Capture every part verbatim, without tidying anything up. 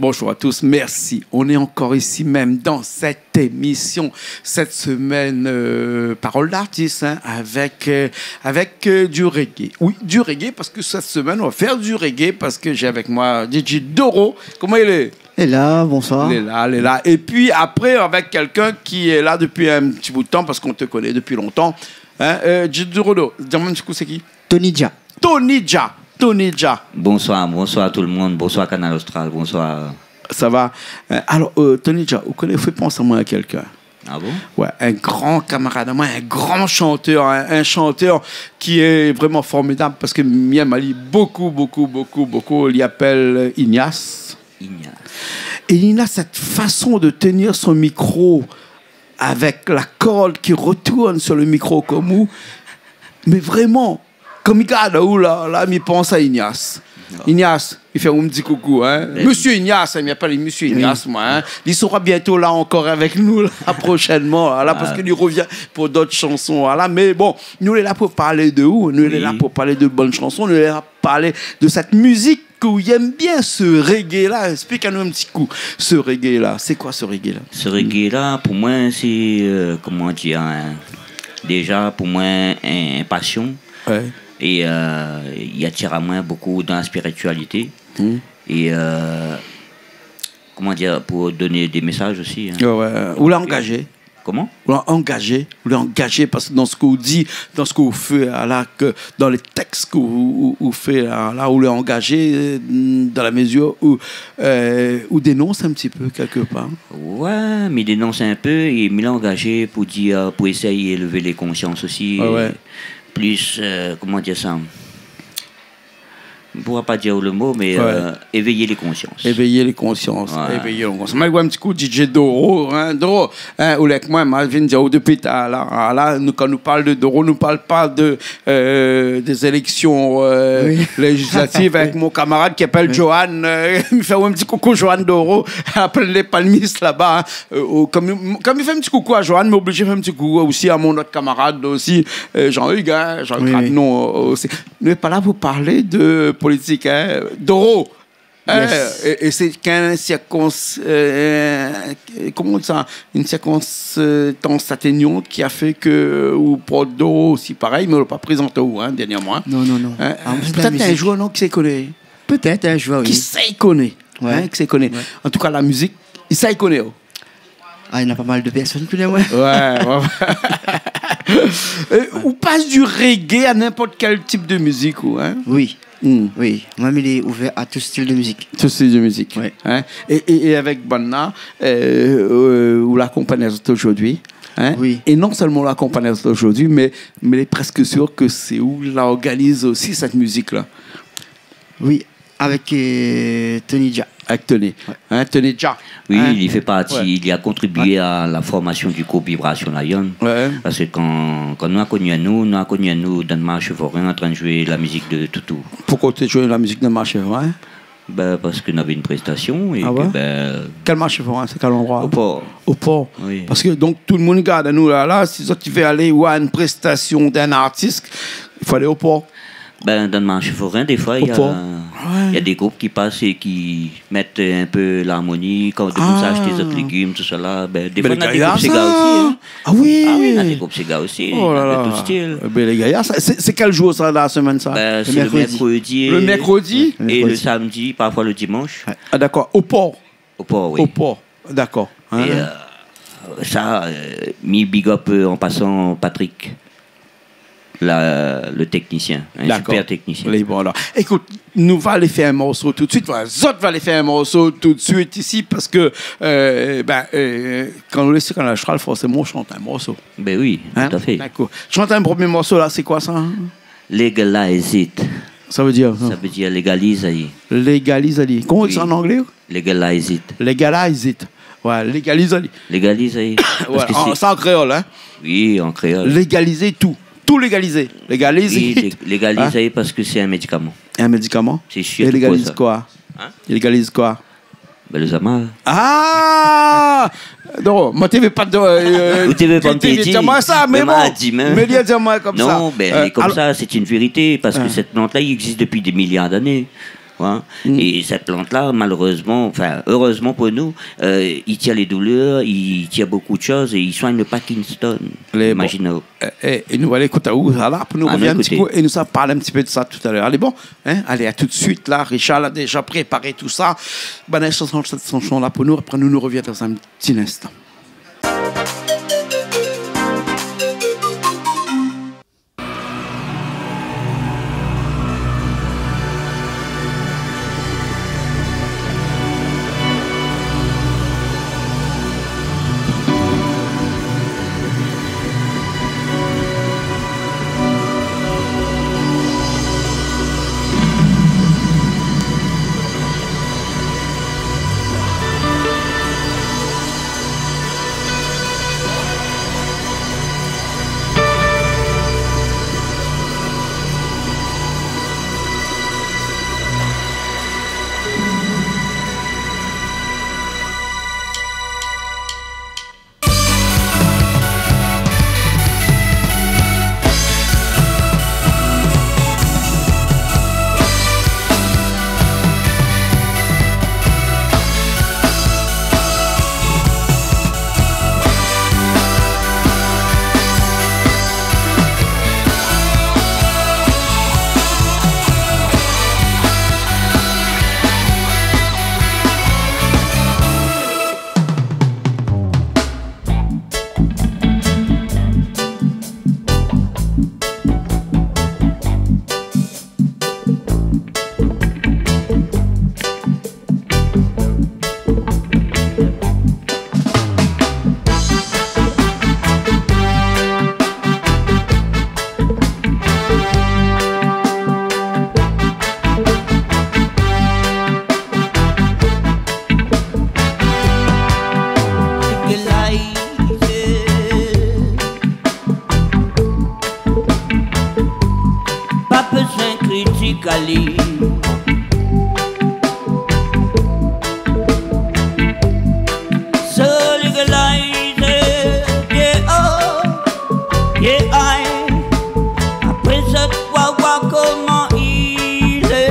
Bonjour à tous, merci. On est encore ici même dans cette émission, cette semaine, euh, Parole d'artiste, hein, avec, euh, avec, euh, du reggae. Oui, du reggae, parce que cette semaine, on va faire du reggae, parce que j'ai avec moi D J Doro. Koman i lé ? Lé la, bonsoir. Lé la, lé la. Et puis après, avec quelqu'un qui est là depuis un petit bout de temps, parce qu'on te connaît depuis longtemps. Hein, euh, D J Doro, di amoin in ti kou, sé ki ? Tony Jaa. Tony Jaa. Tony Jaa. Bonsoir, bonsoir tout le monde. Bonsoir Kanal Austral. Bonsoir. Sa va ? Euh, alor, euh, Tony Jaa, ou koné, ou fé pans amoin a kèlkin. Ah bon ? Ouais, in gran kamarad amoin, in gran shantèr, in, in shantèr ki lé vréman formidab parske mi èm ali bokou, bokou, bokou, bokou. Li apèl, euh, Ignace. Ignace. Et il a cette façon de tenir son micro avec la corde qui retourne sur le micro comme ou. Mais vraiment, kan mi gard aou la, la, mi pans a Ignace. Non. Ignace, mi fé aou in ti koukou, hein. Ben Monsieur Ignace, hein, mi apèl ali Monsieur Ignace, moin, hein. Li sera bientôt là encore avec nous, là, prochainement, là, parce que li revient pour d'autres chansons, là. Mais bon, nou lé la pou parl de ou, nou lé la pou parl de bonn shanson, nou lé la pou parl de sèt mizik ke ou èm bien, se reggae la. Esplik anou in ti kou, se reggae la. Sé koi se reggae la ? Se reggae la, pou moin, sé, euh, koman dir, in, déja, pou moin, in, in pasion. Ouais. É, euh, i atir amoin bokou dan la spiritualité. Hmm. É, euh, koman dir, pou donn dé mésaj osi, hein. Ouais, ouais. Ou lé angazé. Koman ? Ou lé angazé, ou lé angazé parske dan sak ou di, dan sak ou fé, ala, ke dan lé tèks ke ou, ou, ou fé, ala, ou lé angazé, euh, dan la mezir ou, euh, ou dénons in ti pé kèlkepar. Ouais, mi dénons in pé é mi lé angazé pou dir, pou éséy élev lé konsians osi. Ouais, ouais. Plis, euh, koman dir sa ? Mi poura pa dir le mo, mé, euh, évéyé lé konsians. Évéyé lé konsians, ouais, évéyé lé konsians. Mé ouais, in ti kou, D J Doro, hein, Doro, hein, ou lé èk moin, ma vien dir aou dopi talèr la, la, nou, kan nou parl de Doro, nou parl pa de, euh, dé zéléksion, euh, léjislativ, avèk mon kamarad ki apèl Johan, euh, mi fé aou in ti koukou, Johan Doro, apèl lé Palmistes laba, hein. Euh, oh, kan mi, kan mi fé in ti koukou a Johan, mi oblizé fé in ti koukou osi a mon not kamarad osi, euh, Jean-Hugues, hein, Jean-Hugues Cravenon, euh, osi. Nou lé pa la pou parl de politik, hein. Doro, hein, é, é sé k'in sirkons-, euh, koman sa, in sirkonstans aténuant ki la fé ke ou port Doro osi parèy, mé ou la pa prézant aou, hein, dèrnièrman, hein. Non, non, non. Hein, ah, pétèt in zour, non, kisa i koné. Pétèt in zour, oui. Kisa i koné. Ouais. Hein, kisa i koné. Ouais. An tou ka, la mizik, kisa i koné, oh. Ah, néna pa mal de pèrsone ki koné amoin. Ouais, ouais. Euh, ou pas du reggae à n'importe quel type de musique, ou, hein ? Oui. Hmm. Oui. Moin, mi lé ouvèr a tout stil de mizik. Tout stil de mizik. Ouais. Hein ? É, é, é avèk bann-la, euh, euh, ou la akonpagn azot zordi, hein ? Oui. É non sèlman ou la akonpagn azot zordi, mé, mé lé prèsk sir ke sé ou la organiz osi sèt mizik-la. Oui. Avèk, euh, Tony Jaa. Avèk Tony. Ouais. Hein, Tony Jaa. Oui, hein ? Li fé parti, li la kontribié a la formasion du group Vibration Lion. Ouais. Parske kan, kan nou la koni anou, nou la koni anou dan le marshé forin, antrinn zoué la mizik de Toutou. Poukosa ou té zoué la mizik dan le marshé forin ? Ben, parske navé in prestasion é ke, ben... Ah ouais ? Kèl marshé forin, sé kèl landroi ? Au Port. Au Port. Oui. Parske donk, tout le moun i gard anou la, la, si zot i vé alé oir in prestasion d'in artis, i fo alé au Port. Ben, dan le marshé forin, défoi, néna, néna dé group ki pas é ki mèt in pé larmoni, kan dé moun sa ashté zot légim, tousala. Ben, défoi, néna dé group séga osi, hein. Ah oui. Ah oui, néna dé group séga osi, néna de tout stil. Oh la la. Ben, lé gayar, sa, sé, sé kèl zour sa, la semèn, sa ? Ben, sé le mèrkrodi. Le mèrkrodi ? Ouais, le mèrkrodi. É le samdi, parfoi le dimansh. Ah, dakor. Au Port. Au Port, oui. Au Port, dakor. Hein ? É, euh, sa, euh, mi big up, euh, an pasan Patrick, la, le teknisien, in super teknisien. Dakor. Lé bon, alor. Ékout, nou va alé fé in morso tout de suit. Voilà, zot va alé fé in morso tout de suit isi parske, euh, ben, euh, kan nou lé si Kanal Austral, forséman, nou shant in morso. Ben oui, tout à fait. Hein ? Dakor. Shant in promié morso la, sé koi sa, hein ? Legalize it. Sa i vé dir, sa ? Sa i vé dir légaliz ali. Légaliz ali. Koman i di sa an anglé ? Legalize it. Legalize it. Ouais, légaliz ali. Légaliz ali. Voilà, parske sé an kréol, hein. Oui, an kréol. Légalizé tout. Tout légalizé. Légaliz it. Oui, lé-, légaliz ali parske sé in médikaman. In médikaman ? Sé sirtou sa. É légaliz koi ? Hein ? Légaliz koi ? Ben, le Xamar. Ah ! Non, moin té vé pa, euh... Ou té vé pa té vé dir amoin sa, mé bon. Mé li la di amoin konmsa. Non, ben, euh, lé konmsa, alor, sé in vérité, parske sèt plant-la, i égzis dopi dé miliar d'ané. Hein ? Mm. É sèt plant-la, malérèzman, anfin, érèzman pou nou, euh, i tir lé doulèr, i tir bonpé de shoz é i soign le Parkinson. Lé bon. Imazine aou. Euh, é, é nou alé ékout aou, ala, pou nou revien in ti kou, é nou sa parl in ti pé de sa talèr. Alé, bon, hein ? Alé, a tout de suit, la, Richard la déza préparé tout sa. Bann shanson, shanson-la pou nou, apré nou, nou revien dan in ti linstan. Pa bezoin kritik ali. Solégalize, yeah, oh, yeah, aïe. Apré sa, wa, wa, koman i lé,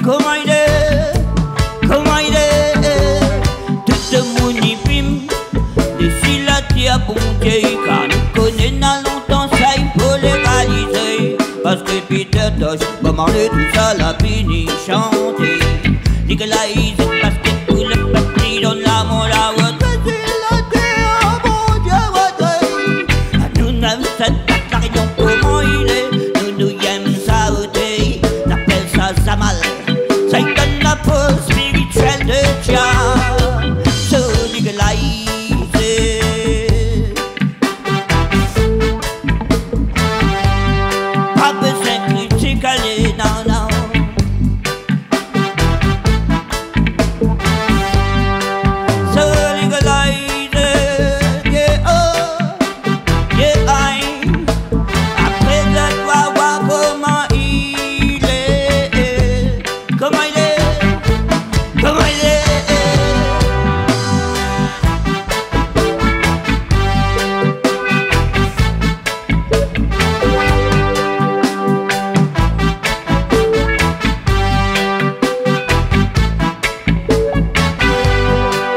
koman i lé, koman i lé. Tout demoun i pim, dési la tèr Bondié i kan, koné na lontan sa i fo légalizé. Paske Peter Tosh, Bob Marley, tousa la fini shanté. Légalize, paske pou le pèp li donn lamour, la rètrèt, dési la tèr Bondié rètrèt. Anou, nou, sèt La Rényon, koman i lé, nou, nou yèm sa oté. N apèl sa Zamal. Sa i donn la fors spirituèl de Jah. So légalize. Pa bezoin kritik ali, non, non. So légalize, yeah, oh, yeah, aïe. Apré sa, wa, wa, koman i lé, koman i lé, koman i lé.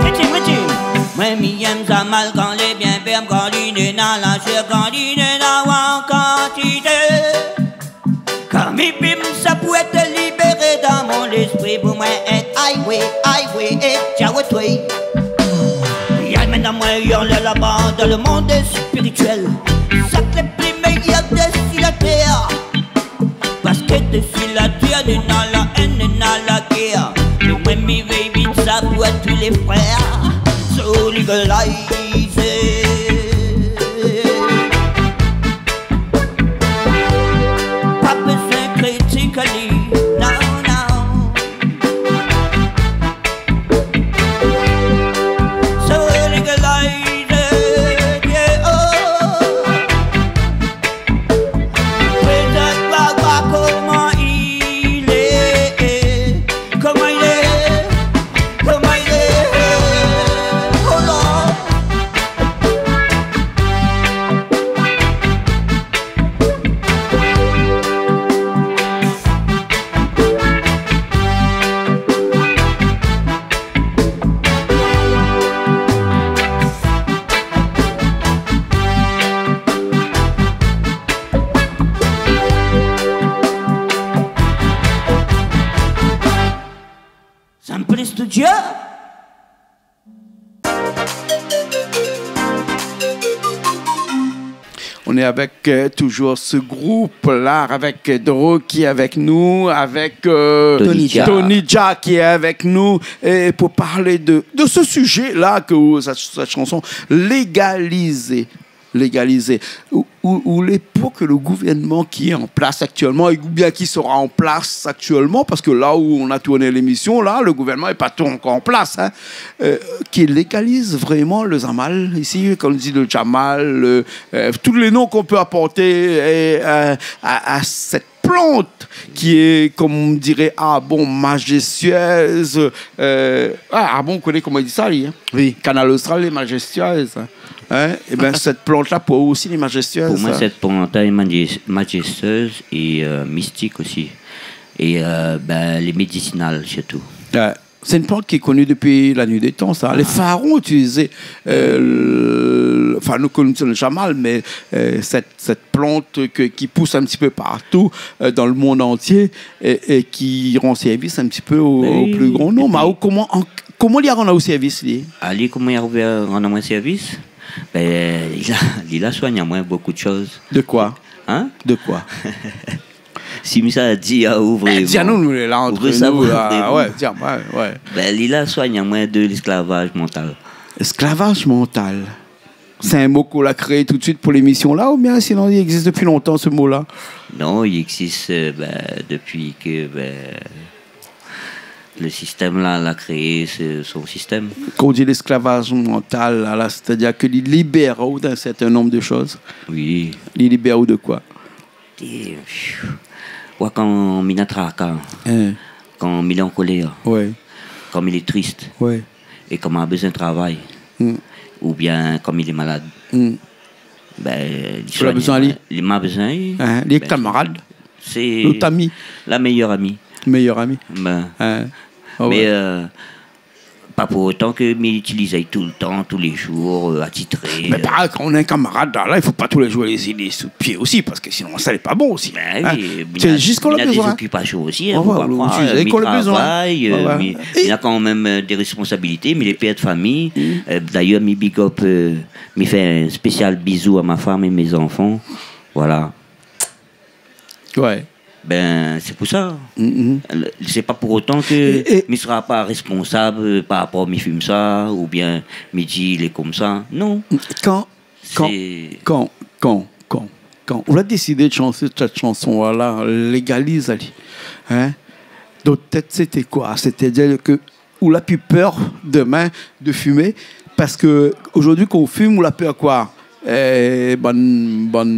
Miti, miti. Moin, mi yèm Zamal kan lé bien fèrm, kan li néna la shèr, kan li néna an kantité. Kan mi fim sa pou èt libéré dan mon léspri, pou moin èt highway, highway, é Jah rètrèt. I amèn amoin anlèr laba dan le mond spirituèl. Sak lé pli méyèr dési la tèr. Paske dési la tèr, néna la hèn, néna la guèr. Mé moin, mi vé vit sa pou tout lé frèr. So légalize. Pa bezoin kritik ali, non, non. So légalize, yeah, oh. Pétèt pa, pa koman i lé, koman i lé, koman i lé. Oh Lord. Plis de Dieu. On est avec, euh, toujours ce groupe-là, avec, euh, Doro qui est avec nous, avec, euh, Tony Jah. Tony Jah qui est avec nous, et pour parler de, de ce sujet-là, que, cette, cette chanson, légaliser. Légaliser. Ou, ou, ou lé pou ke le gouvernement qui est en place actuellement, ou bien qui sera en place actuellement, parce que là où on a tourné l'émission, là, le gouvernement n'est pas tout encore en place, hein, euh, qui légalise vraiment le Jamal ici, comme dit le Jamal, le, euh, tous les noms qu'on peut apporter, euh, à, à cette plante qui est, comme on dirait, ah bon, majestueuse. Euh, ah, ah bon, vous connaissez comment il dit ça, lui, hein ? Oui. Kanal Austral lé majestueuse, hein. Hein ? Eh ben, cette plante-là, pour eux aussi, elle est majestueuse, hein. Pour moi, cette plante-là est majes-, majestueuse et, euh, mystique aussi. Et, euh, ben, elle est médicinale surtout. Ouais. C'est une plante qui est connue depuis la nuit des temps, ça. Ah. Les pharaons utilisaient, euh, le, enfin, nous connaissons le Jamal, mais, euh, cette, cette plante que, qui pousse un petit peu partout, euh, dans le monde entier et, et qui rend service un petit peu au, au plus grand nombre. Ben oui, et puis... Ah, ou koman, an, koman li la rann aou sèrvis, li ? Ali, koman li la rann amoin sèrvis ? Ben, li la, li la soign amoin beaucoup de choses. De quoi ? Hein ? De quoi ? Si mi sa di aou, vréman. Eh, di anou, nou lé la ant nou, la. Ou vé savoir vréman. Ouais, di amoin, ouais. Ben, li la soign amoin de l'esclavage mental. Esklavaj mantal. C'est un mot qu'on a créé tout de suite pour l'émission-là, ou bien sinon il existe depuis longtemps, ce mot-là ? Non, il existe, euh, ben, depuis que, ben, le système-là, la créé ce, son système. Kan ou di l'esclavage mental, la, la, c'est-à-dire que li libère aou d'un certain nombre de choses. Oui. Li libère aou de quoi ? É, pfiou, oua, kan mi na traka, hein, kan mi lé an kolèr, ouais, kan mi lé trist, ouais, é kan ma bezoin travay, hmm, oubien kan mi lé malad, hmm, ben, li soign amoin. Ou la bezoin ali ? Li, ma bezoin ali. Hein, li lé kamarad. Ben, sé, sé la méyèr ami. Méyèr ami. Ben. Hein. Ah ouais. Mé, euh, pa pou otan ke mi itiliz ali toultan, tou lé jour, euh, atitré, euh. Mé parèy, kan ou na in kamarad la, la, i fo pa tou lé jour lé, lé sou pié osi, parske sinon sa lé pa bon osi. Ben oui, hein. Sé zis kan ou la bezoin. Mi na dé zokipasion osi, hein, fo pa kroir, mi travay, euh, mi, mi na kan mèm, euh, dé responsabilité, mi lé pèr de famiy. Mm. Euh, d'ailleurs, mi big up, euh, mi fé in spésial bizou à ma femme et mes enfants. Voilà. Ouais. Ben, sé pou sa. Mm, mm. Le, sé pa pou otan ke mi sra pa responsab, euh, par rapor mi fim sa, oubien mi di li lé konmsa. Non. Kan, kan, kan, kan, kan ou la désidé de shanté sèt shanson-la, légaliz ali, hein, dan out tèt, sété koi ? Sétadir ke ou la pi pèr domin de fimé, parske zordi, kan ou fim, ou la pèr koi ? Eh, bann, bann,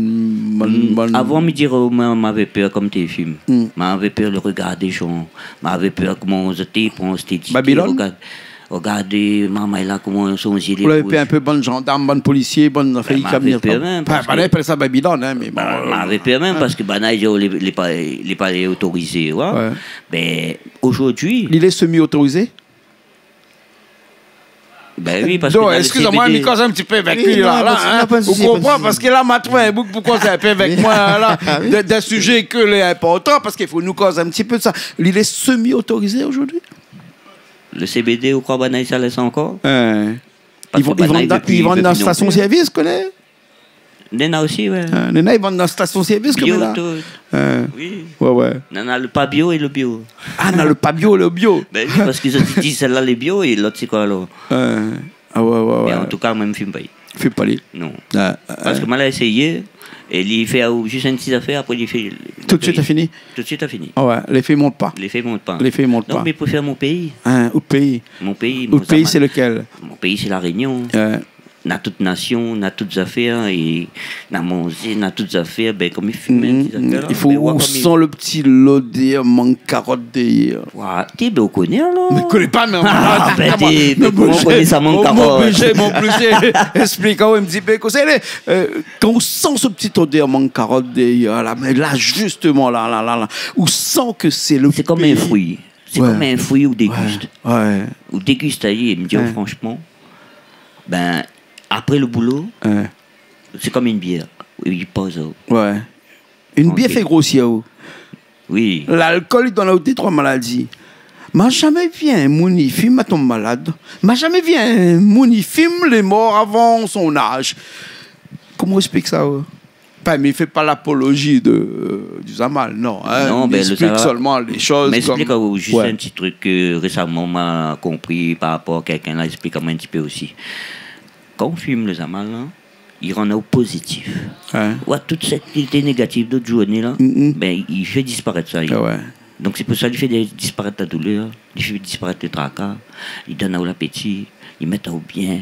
bann, hmm, bann... Avan, mi diré, moin, mavé pèr kom té fim. Hmm. Mavé pèr le regard dé jan. Mavé pèr koman zot té pran, zot té di, Babylone ? Regard, regard marmay-la, koman son zié lé rouj. Ou lavé pèr in pé bann zandarm, bann polisié, bann zafèr, ben, mavé pèr mèm, parske banna i apèl sa Babylone, hein, mé bon, euh, mavé pèr mèm, hein, parske banna i di, oh, lé, lé pa, lé pa otorizé, ouais. Ouais. Ben, zordi... Li lé semi-otorizé ? Ben oui, parske... Donk, dan le eskiz amoin, C B D, mi koz in ti pé avèk li la, non, la, pa de sousi, hein. Ou konpran, pa de sousi. Parske la, ma trouv in boug pou koz in pé avèk moin, la, de, d'in sizé ke lé inportan, parske i fo nou koz in ti pé de sa. Li lé semi-otorizé zordi ? Le C B D, ou kroi banna i sa lès ankor ? Hein. Parske banna i vé pi, i vann dan, i vann dan stasion-sèrvis, koné ? Néna osi, ouais. Ah, néna i vann dan stasion-sèrvis, koméla. Bio, tout. Ah. Oui. Ouais, ouais. Néna le pa bio é le bio. Ah, néna le pa bio, le bio. Ben oui, parske zot i di sèl-la lé bio é lot sé koi alor ? Ah, ouais, ouais, ouais. Mé an tou ka, moin, mi fim pa. Fim pa li. Non. Ah, ah. Parske moin la éséyé, é li fé, ah, zis in ti zafèr, apré li fé, tout de suite, la fini. Tout de suite, la fini. Ah ouais, lé fé i mont pa. Lé fé i mont pa. Lé fé i mont pa. Non, mé pou fé mon péi. Hein, out péi. Mon péi, mon péi, sé lekèl ? Mon péi, sé La Rényon. Ouais. Na tout nasion, na tout zafèr, é na manzé, na tout zafèr, ben, kom i fim, ti zafèr la, i fo, ben, ou san le ti lodèr mang karot dèrièr. Ouah, té, ben, ou koné alor. Mé koné pa, mé... Ah, ben, té, mé koman ou koné sa, mang karot ? Mon oblizé, mon oblizé esplik aou in ti pé kosa i lé, euh, kan ou san se ti lodèr mang karot dèrièr, la, mé la, zisteman, la, la, la, la, ou san ke sé le péi. Sé kom in frui. Sé kom in frui ou dégust. Ouais. Ou dégust ali, é mi di aou fransheman, ben, apré le boulo, sé kom in bièr. I poz aou. Ouais. In bièr i fé grosir aou. Oui. Lalkol, li donn aou dé troi maladi. Ma zamé vi in moun i fim, ma tonm malad. Ma zamé vi in moun i fim lé mor avan son az. Koman ou ésplik sa, ou ? Anfin, mi fé pa lapolozi de, di Zamal, non, in. Non, mi ésplik solman lé shoz. Mé kom, ésplik aou zis in ti trik ke résaman ma konpri par rapor a kèlkin la, ésplik amoin in ti pé osi. Kan ou fim le Zamal la, i rann aou pozitif. Ou oi tout sak té négatif lot zourné la, bin, i fé disparèt sa. Donk sé pou sa li fé dé-, disparèt la doulèr, li fé disparèt le traka, li donn aou lapéti, li mèt aou bien.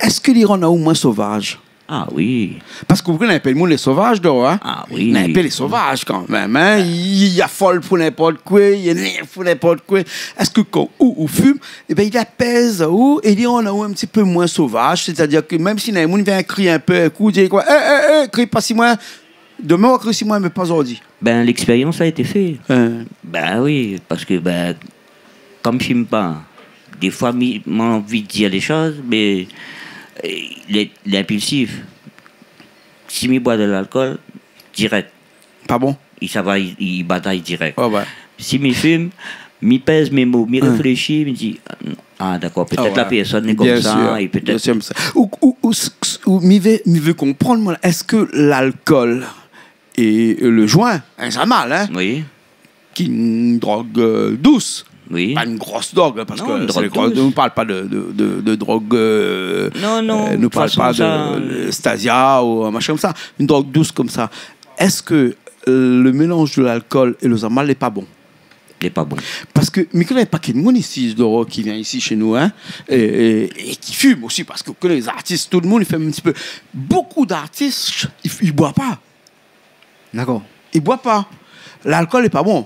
Èske li rann aou moin sovaz ? Ah oui. Parske ou koné, in pé d'moun lé sovaz déor, in. Ah oui. Mé in pé lé sovaz kanmèm, in. I, i afol pou ninport koué, i énèrv pou ninport koué. Èske kan ou, ou fim, ébin, i apèz aou é li rann aou in ti pé moin sovaz, sétadir ke mèm si néna in moun i vien kri in pé, ékout, di koué, é, é, é, kri pa si moin, domin ou kri si moin, mé pa zordi. Bin, l'expérience a été faite. Bin oui, parske, bin, kom mi fim pa, défoi mi, ma anvi dir lé shoz, mé, eu, lé, lé inpilsif. Si mi boi de lalkol, dirèk. Pa bon. I sava, i, i batay dirèk. Si mi fim, mi pèz mé mo, mi réfléshi, mi di, ah, dakor, pétèt la pèrsone lé komsa, é pétèt. Bien sir, bien sir. Ou, ou, ou, s-, s-, ou, mi vé, mi vé konprann, moin, èske lalkol é le zoin, in Zamal, in, ki in drog, eu, dous. Oui. Pa in gros drog, in, parske sé in drog dous. Nou parl pa de, de, de, de drog, eu, nou parl pa de, eu, Stasia ou in mashin komsa. In drog dous komsa. Èske, eu, le mélanz de lalkol é le Zamal lé pa bon ? Lé pa bon. Parske mi koné pa kèl moun isi, déor, ki vien isi shé nou, in, é, é, é ki fim osi, parske ou koné lé zartis, tout le moun i fim in ti pé. Bokou d'artis, i, i boi pa. Dakor. I boi pa. Lalkol lé pa bon.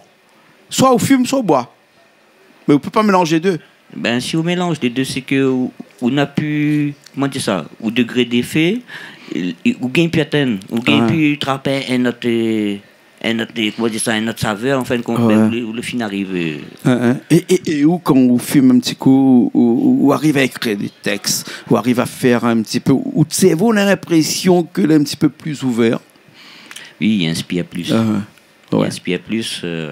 Soi ou fim, soi ou boi. Mé ou pé pa mélanz lé dé. Bin, si ou mélanz lé dé, sé ke ou, ou na pu, koman dir sa, ou dégré d'éfé, é, é ou gingn pu atenn, ou gingn pu trap in not, eu, in not, eu, koman dir sa, in not savèr, an fin de kont, bin, ou lé, ou lé fine arivé. In, in. É, é, é ou, kan ou fim in ti kou, ou, ou, ou ariv a ékrir dé tèks, ou ariv a fèr in ti pé, out sèrvo, ou na linprésion ke lé in ti pé pli ouvèr. Oui, i inspir plis. Ah ouais. Ouais. I inspir plis, eu,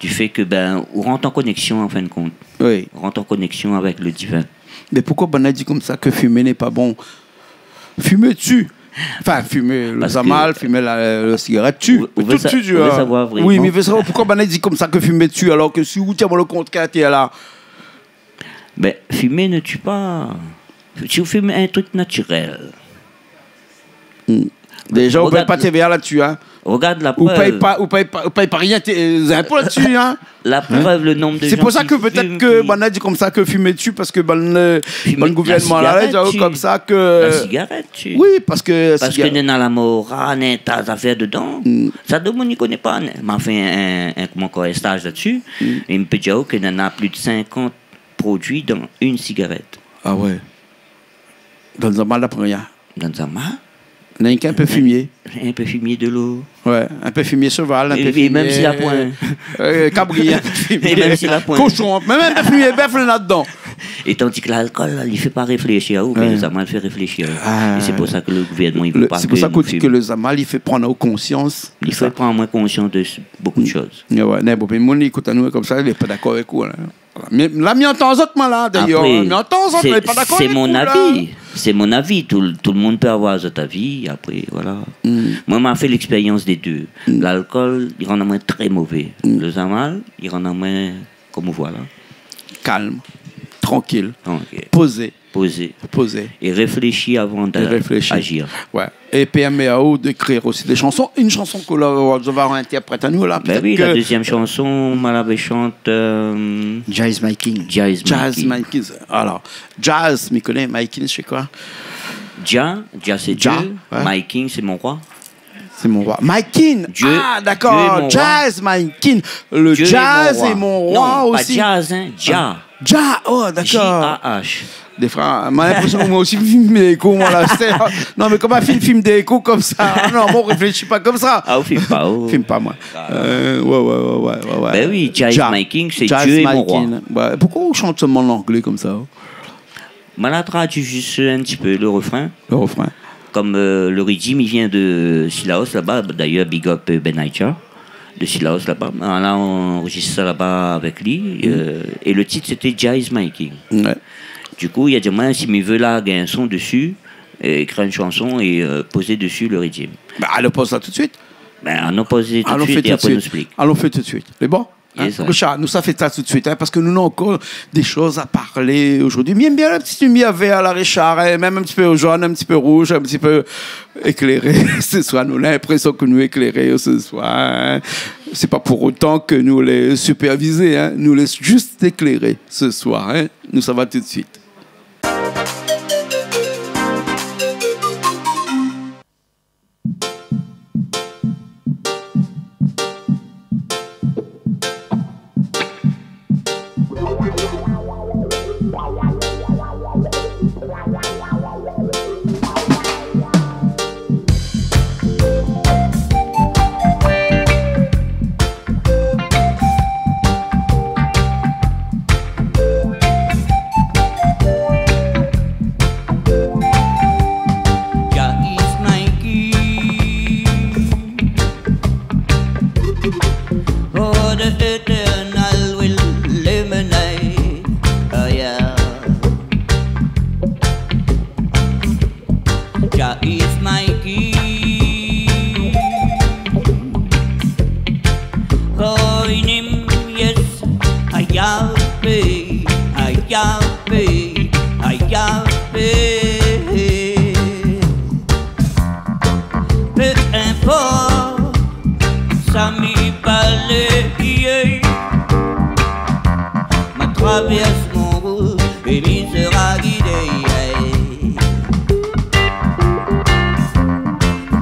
du fé ke, bin, ou rant an konèksion, an fin de kont. Oui. Ou rant an konèksion avèk le divin. Mé poukosa banna i di komsa ke fimé lé pa bon ? Fimé i tié. Anfin, fimé le Zamal, fimé la, le sigarèt i tié. Parske ou, ou vé sa-, tout i tié, ou vé savoir vréman. Oui, mé mi vé savoir poukosa banna i di komsa ke fimé i tié, alor ke si ou di amoin le kontrèr, té la. Bin, fimé ne tue pas. Si ou fim in trik natirèl. Hmm. Déza, ou pèy pa T V A la-dsi, in. Regard la prèv. Ou pèy pa, ou pèy pa, ou pèy pa rien, té, eu, zinpo la-dsi, in. La prèv, le nonb de zan ki fim, ki... Sé pou sa ke pétèt ke banna i di komsa ke fimé i tié, parske bann, eu, bann gouvèrnman la, la i di komsa ke... Fimé la sigarèt i tié. La sigarèt i tié. Oui, parske... Parske néna la mora, néna in ta zafèr dedan. Hmm. Sa, domoun i koné pa, né. Ma fé in, in, koman, ankor in staz la-dsi. Hmm. É mi pé dir aou ke néna plis de sinkant produi dan in sigarèt. Ah ouais. Dan Zamal, la poin rien. Dan Zamal. Néna k'in pé fimié. In pé fimié de lo. Ouais, in pé fimié shoval, in pé fimié, é, é mèm si la poin, eu, kabri, in pé fimié koshon, mèm in pé fimié bèf, néna dedan. É tandi ke lalkol la, li fé pa réfléshi aou, mé le Zamal i fé réfléshi aou. Ah. É sé pou sa ke le gouvèrnman i vé pa ke nou fim. Sé pou sa k'ou di ke le Zamal i fé prann aou konsians de sa. Li fé prann amoin konsians de s-, bokou de shoz. Ouais, ouais. Mé bon, mé moun i ékout anou komsa, lé pa dakor avèk ou, la. Voilà. Mé la, mi antann azot, moin, la, dayèr, in. Apré, mi antann azot, sé, lé pa dakor avèk ou, la, in. Sé mon avi. Sé mon avi. Tout, tout le moun pé avoir zot avi. Apré, voilà. Hmm. Moin, ma fé l'expérience des deux. Hmm. Lalkol, li rann amoin trè mové. Hmm. Le Zamal, li rann amoin, kom ou voi la. Kalm, trankil, pozé. Pozé. Pozé. É réfléshi avan d'azir. É réfléshi. Ouais. É pèrmé aou d'ékrir osi dé shanson. In shanson ke la, ou va intèrprèt anou la. Bin oui, la dézièm shanson, ma la vé shant, eu, Jazz My King. Jazz My King. Jazz My King. Alor, jazz, mi koné, My King, sé koi ? Jah, Jah sé Dieu, ouais. My King sé mon roi. C'est mon roi. My King. Dieu, ah, d'accord. Dieu est mon roi. Jazz, My King. Le jazz est mon roi aussi. Dieu est mon roi. Non, pa jazz, hein, Jah. Ah. Jah, oh, d'accord. J A H. Défoi, ma linprésion ke moin osi mi fim dé kou, moin, la, sé, non, mé koman fim, fim dé kou komsa ? Ah non, moin mi réfléshi pa komsa. Ah, ou fim pa, ou. Fim pa, moin. Ah. Euh, ouais, ouais, ouais. Bin oui, Jah is my king, sé Dieu est mon roi. Jah is my king. Ouais. Poukosa ou shant solman an anglé komsa, oh ? Ma la tradui zis in ti pé le refrin. Le refrin. Kom, euh, le riddim, i vien de Cilaos laba. D'ailleurs, big up, euh, Ben Aïcha. de Cilaos laba. Nou la anrozistr sa laba avèk li, euh, é le tit sété Jah is my king. Ouais. Du coup, li la di amoin, si mi vé larg in son desi, ékri in shanson é, euh, pozé desi le riddim. Bin, alon poz sa tout suit. Bin, alon pozé tout suit é apré nou splik. Alon fé tout suit. Lé bon ? Hein, Richard, nou sa fé sa tout suit, hein, parske nou néna ankor dé shoz a parlé zordi. Mi èm bien la ti limièr vèr la, Richard, hein, mèm in ti pé jaune, in ti pé rouz, in ti pé ékléré. Se soir, nou na linprésion ke nou lé ékléré se soir, hein. Sé pa pou otan ke nou lé sipèrvizé, hein. Nou lé zis ékléré se soir, hein. Nou sava tout suit. Jah is my king. Oh, the eternal will illuminate. Oh, yeah. Jah is my king. Join him, yes, Yahweh, Yahweh, Yahweh. Peu importe sa mi palé, yeah. Ma travèrs mon rout é mi sera guidé, yeah.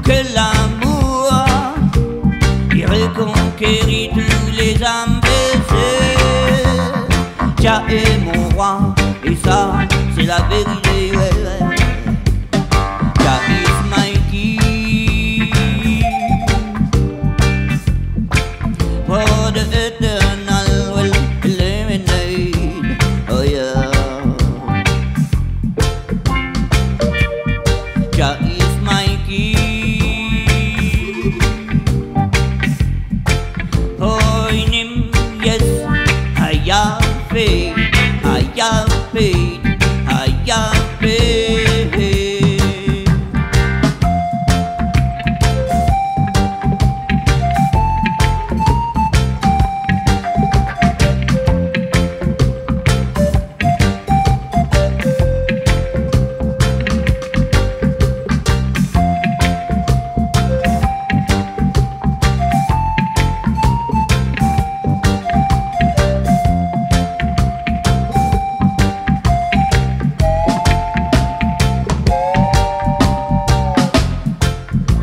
Que l'amour i reconquérit tous les âmes blessées. Jah est mon roi, et ça, c'est la vérité, ouais, ouais. Jah is my king. For the eternal will illuminate. Oh, yeah. Jah is my king. For in him, yes, I have faith, I have faith, I have faith.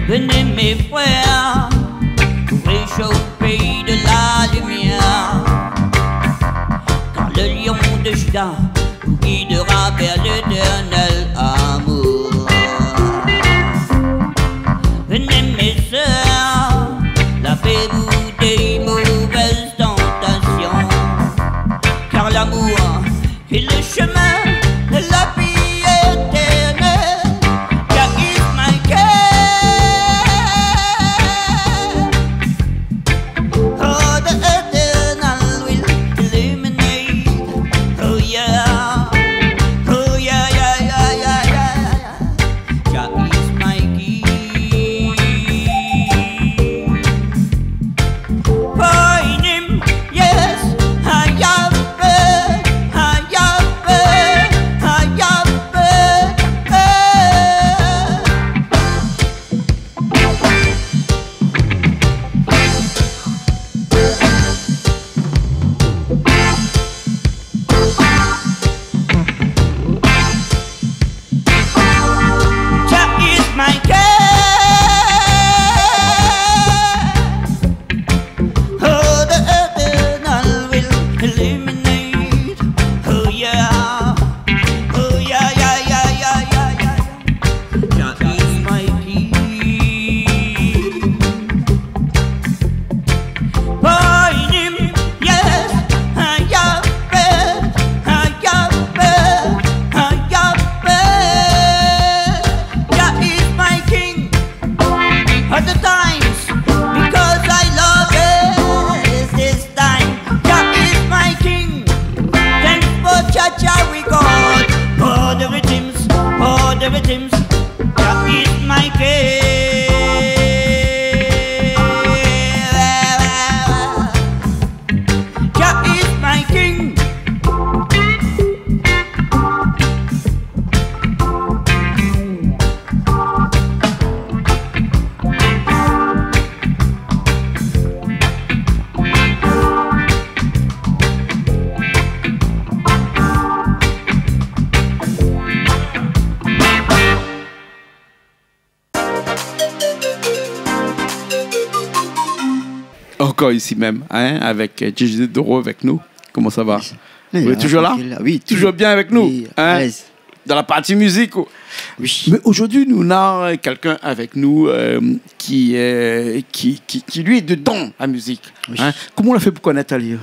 Venez, mes frères, pour réchauffer pays de la lumière, car le lion de Juda vous guidera vers l'éternel amour. Venez, mes sœurs, lavez-vous des mauvaises tentations, car l'amour est le chemin de la vie éternelle. Jah is my king. Oh, the eternal will illuminate. Oh, yeah. Oh, yeah, yeah, yeah. Jah is my king. For in him, yes, I have faith, I have faith. Viking. Ankor isi mèm, in, avèk, euh, Gigi Doro avèk nou. Koman sa va ? Oui, toujours là ? Tranquille. Oui, toujours bien avec nous, hein ? Oui, à l'aise. Dans la partie musique. Oui. Mais aujourd'hui, nou néna kèlkin avèk nou, euh, ki, euh, ki, ki, ki, li, lé dedan la mizik. Oui. Hein ? Koman ou la fé pou konèt ali ?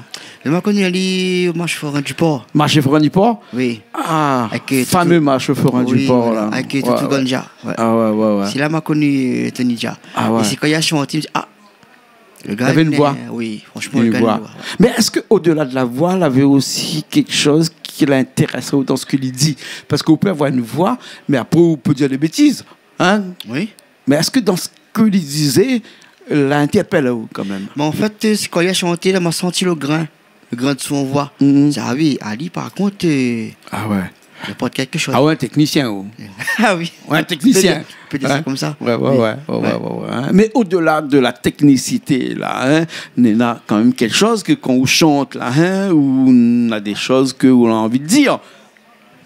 Mé ma koni ali o marsh Forin du Port. Marsh Forin du Port ? Oui. Ah, fameux marsh Forin du Port, la. Avèk Toto Ganja. Ouais, ouais, ouais. Sé la ma koni, euh, Tony Dia. Ah ouais. É sé kan li la shanté, mi di, ah, le gars, il avait une voix. Oui, franchement, le gars, il a une voix. Mais est-ce que, au-delà de la voix, il avait aussi quelque chose qui l'intéressait dans ce qu'il dit ? Parce qu'on peut avoir une voix, mais après, on peut dire des bêtises, hein ? Oui. Mais est-ce que dans ce qu'il disait, l'interpelle quand même ? Mé an fèt, euh, sé kan li la shanté, la, ma santi le grin. Le grin de son voix. Mhm. Sa, oui, ali, par kont, euh, li aport kékshoz. Ah ouais, teknisien, ou ? Ah oui. Ouais, teknisien. On peut dire, on peut dire ça comme ça. Ouais, ouais, ouais. Mais au-delà de la technicité, la, in, néna kan mèm kékshoz ke kan ou shant, la, in, ou néna dé shoz ke ou la anvi dir.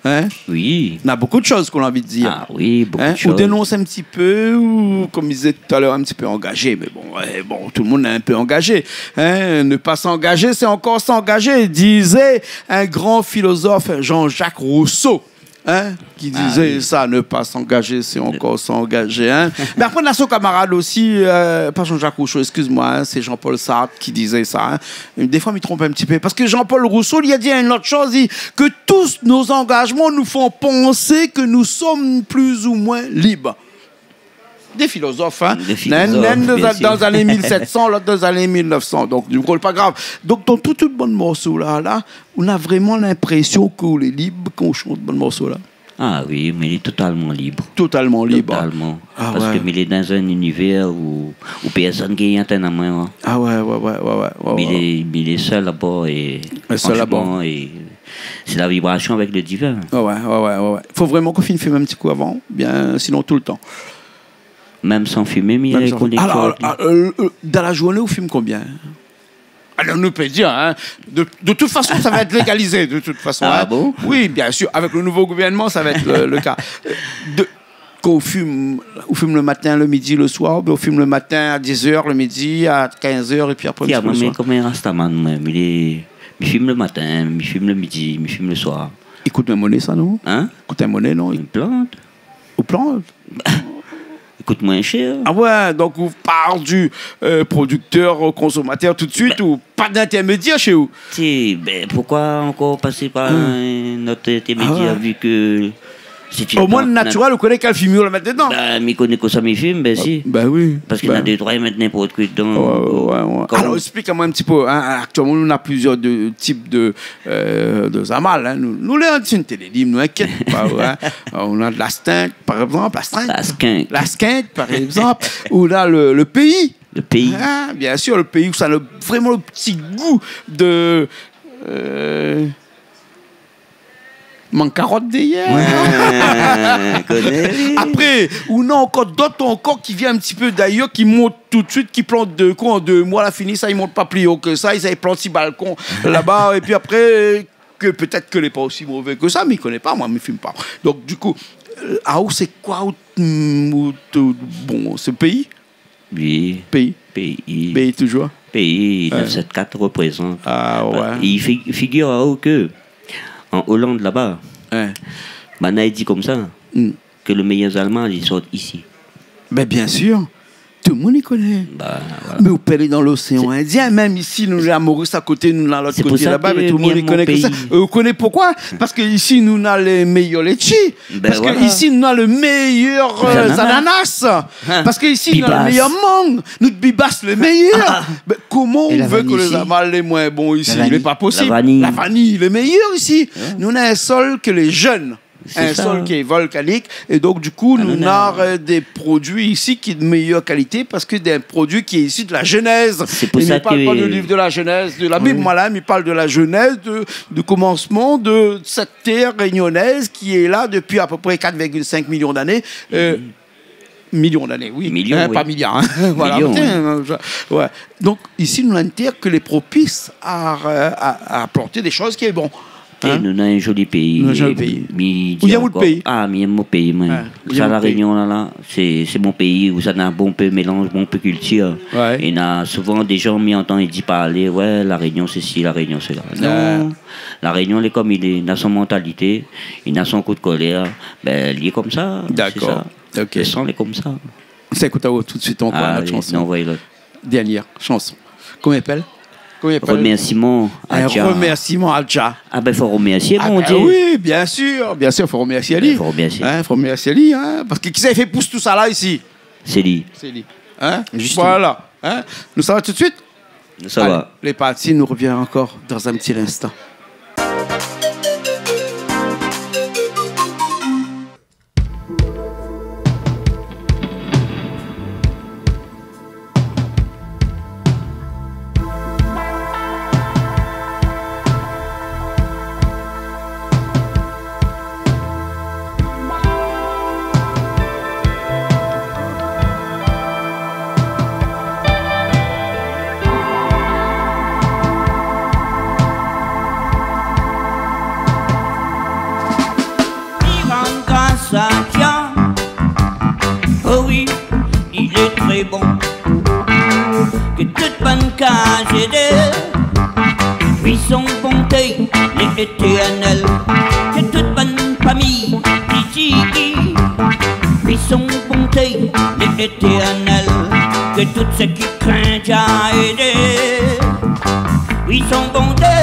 Hein ? Oui. Néna bonpé de shoz k'ou la anvi dir. Ah oui, bonpé de shoz. Ou dénons in ti pé, ou, konm mi té di talèr, in ti pé angazé, mé bon, ouais, bon, tout le monde est un peu engagé, hein. Ne pas s'engager, c'est encore s'engager, disait un grand philosophe, Jean-Jacques Rousseau, hein, qui disait ça, ne pas s'engager, c'est encore s'engager, hein. Mé apré, néna son kamarad osi, euh, pa Jean-Jacques Rousseau, excuse-moi, hein, c'est Jean-Paul Sartre qui disait ça, hein. Défoi, mi tronp in ti pé. Parske Jean-Paul Rousseau, li la di in ot shoz, li di que tous nos engagements nous font penser que nous sommes plus ou moins libres. Dé filozof, in. Dé filozof, bien sir. Inn dan, dan zané mil sèt san, lot dan zané mil nèf san. Donk, du kou, lé pa grav. Donk, dan tout, tout bann morso la, la, ou na vréman linprésion ke ou lé lib kan ou shant bann morso la. Ah oui, mi lé totalman lib. Totalman lib. Totalman. Ah ouais. Parske mi lé dan in inivèr ou, ou pèrsone i gingn atann amoin, in. Ah ouais, ouais, ouais. Mi lé, mi lé sèl laba é, franshman, é sé la vibrasion avèk le divin. Ouais, ouais, ouais, ouais, ouais. Fo vréman k'ou fim in ti kou avan, bien, sinon toultan. Mèm san fimé, mi lé konèkté. Alor, alor, euh, euh, dan la zourné, ou fim konbien ? Alors, nou pé dir, in, de, de tout fason, sa va èt légalizé, de tout fason, in. Ah bon ? Oui, bien sir, avèk le nouvo gouvèrnman, sa va èt le, le ka. Euh, de, kan ou fim, ou fim le matin, le midi, le soir, oubien ou fim le matin a dix heures, le midi a quinze heures, épi apré, in ti pé le soir. Mé konm in rastaman, moin, mi lé, mi fim le matin, mi fim le midi, mi fim le soir. I kout in moné, sa, non ? In ? I kout in moné, non ? In plant. Ou plant ? I kout moin shèr. Ah ouais, donk ou par du, euh, producteur au consommateur tout de suite, ou pa d'intèrmédièr shé ou ? Si, ben, poukoi ankor pasé par in ot intèrmédièr, vu que c'est une plante nat-, omoin, natirèl, ou koné kèl fimé ou la mèt dedan. Ben, mi koné kosa mi fim, ben si. Ben oui. Parske néna dé troi i mèt ninport koi dedan. Ouais, ouais, ouais. Alor, explik amoin in ti pé, in, aktièlman, nou na plizièr de, tip de, euh, de zamal, in. Nou, nou lé in télé lib, nou inkièt pa, in. Nou na de la stink, par égzanp, la stink. La skink. La skink, par égzanp, ou na le, le péi. Le péi. In, bien sir, le péi, ousa na vréman le ti gou de, euh, mank karot dèryèr. Ouais, koné, oui. Apré, ou na ankor dot ankor ki vien in ti pé dayèr, ki mont tout de suit, ki plant dé kou, an dé moi, la fini, sa, i mont pa pli o ke sa, i sa, i plant si balkon laba, épi apré, ke pétèt ke lé pa osi mové ke sa, mé mi koné pa, moin, mi fim pa. Donk, du kou, euh, aou, sé koi, ou, mm, ou, bon, sé péi ? Oui. Péi. Péi. Péi toujour. Péi, ouais. Nèf sèt kat reprézant. Ah ouais. É fi-, figir aou ke an Oland laba, banna i di konmsa ke le méyèr zalman i sort isi. Ben, bien sir. Tout le moun i koné. Bah, voilà. Mé ou pé alé dan loséan Indien, mèm isi, nou, la Moris a koté, nou, la lot koté laba, mé tout le moun i koné ke sa. Sé pou sa ke mi èm mon péi. Euh, ou koné poukoi ? Parske isi, nou na lé méyèr létshi. Ben voilà. Parske isi, nou na le méyèr, euh, zananas. Zananas. Hein. Parske isi, nou na le méyèr mang. Nout bibas, le méyèr. Ah. Ben, koman ou vé ke le zamal lé moin bon isi ? La vaniy. Lé pa posib. La vaniy. La vaniy, le méyèr isi. Hein. Nou na in sol ke lé jenn Sé sa. In sol ki lé volkanik. É donk, du kou, nou na, euh, dé produi isi ki lé de méyèr kalité parske sé dé produi ki lé isi de la Jénèz. Sé pou sa ke... É mi parl pa de liv de la Jénèz, de la Bib, moin la, mi parl de la Jénèz, de, de komansman de sèt tèr rényonèz ki lé la dopi apépré kat virgil sink milion d'ané. Euh, milion d'ané, oui. Milion, oui. Pa miliar, in. Voilà. Milion, oui. Donk, isi, nou na in tèr ke lé propis a, a, a plant dé shoz ki lé bon. Té, nou na in zoli péi. Nou na in zoli péi. Mi di ankor, ou yèm out péi ? Ah, mi yèm mon péi, moin. Sa, La Rényon la, la, sé, sé mon péi, ousa na bonpé mélanz, bonpé kiltir. É na souvan dé jan mi antann i di parlé, ouais, La Rényon sési, La Rényon sela. Non. La Rényon, li lé konm li lé, li na son mantalité, li na son kou de kolèr. Bin, li lé konmsa, sé sa. Dakor. Ok. Lo san lé konmsa. Sa, ékout aou tout de suit ankor in lot shanson. Alé, anvoy lot. Dernièr shanson. Koman i apèl ? Koman i apèl ? Remèrsiman a Jah. In remèrsiman a Jah. Ah bin, fo remèrsié Bondié. Ah bin oui, bien sir, bien sir, fo remèrsié ali. Bin, fo remèrsié. In, fo remèrsié ali, in, parske kisa i fé pous tousala isi ? Sé li. Sé li. In ? Zistoman. Voilà. In ? Nou sava tout de suit ? Nou sava. Alé, lé parti, nou rovien ankor dan in ti linstan. Mi rann gras a Jah, oh oui, li lé tré bon. Ke tout bann kaz édé, oui, son bonté lé étèrnèl. Ke tout bann fami i di, oui, son bonté lé étèrnèl. Ke tout sak i krin Jah édé, oui, son bonté